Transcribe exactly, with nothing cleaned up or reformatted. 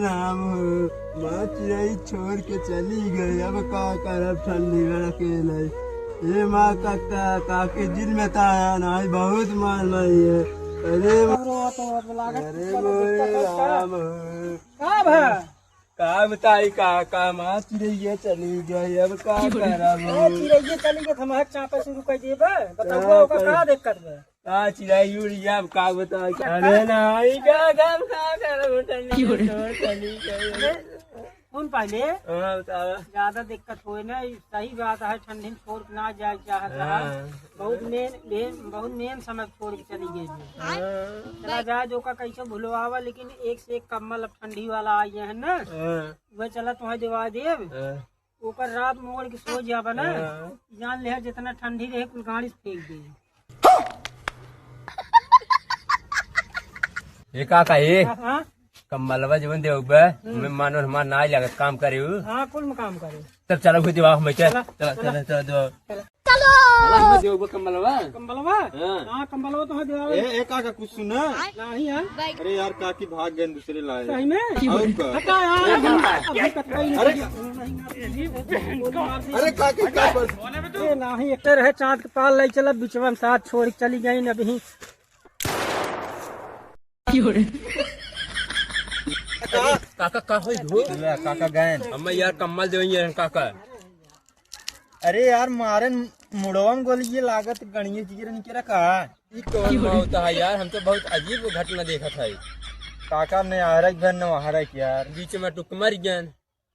हम हो, माँ चिरई छोड़ के चली गई, अब का करब ठंडी में अकेले। ए माँ, काका, काकी दिल में ताया नाही, बहुत मार मारी है। अरे माँ, अरे मोरे राम हो। का भा? का बताई काका, माँ चिरैया चली गई, अब का करब? ए, चिरैया चली गई, हम हक चापे शुरू कर देबे। बताओ, का ओकर करे? का दिक्कत बा? का चिरई उड़ी, अब का बताई? अरे नाही, का, का, का करब? ठंडी में छोड़ चली गई। अरे, सुन पहले। हाँ, बतावा। ज्यादा दिक्कत होए ना, ई सही बात है, ठंडी में छोड़ के ना जाए चाहत रहा। हाँ। बहुत मेन, मेन, बहुत मेन समय छोड़ के चली गई। हाँ। चला जाए, जो का कैसे भुलवावा, लेकिन एक से एक कम्बल अब ठंडी वाला आई है ना। हाँ। वह चला तुम्हें दिवा देब। हाँ। ओकर रात में ओढ़ के सो जाबा ना। हाँ। जान ले जितना ठंडी रहे, कुल गाड़ी से फेंक दे। ए काका, ए हाँ, हाँ। कम्बलवा जवन देउबे, हम्म। हमें मानो हमार नाई लागत काम करे उ। हाँ, कुल में काम करे। तब चलो, कोई दिमाग में चल। चला, चला, चला। चला, चला, चला। चला, हमें देउबे कम्बलवा। कम्बलवा? हाँ। हाँ, कम्बलवा तो हाँ देवा। ए, ए काका, कुछ सुना? नहीं यार। अरे यार, काकी भाग गए दूसरे लाए। सही में? और का? हटा यार, अभी, अभी कतई नहीं अरे किया। अरे काकी, का बस? ए, नाही, एक रहे चाँद के पाल लाई चला, बिचवा में साथ छोड़ के चली गई न अभी। काका, काका, का होई हो? काका गए। हम यार कम्बल देवे यार काका। अरे यार, मारे मुड़वा में गोली ये लागत गणिये जी रन के रखा। ई कौन मौत है यार? हम तो बहुत अजीब घटना देखत है। काका ने आरक भर न वहारक यार। बीच में टुक मर गए।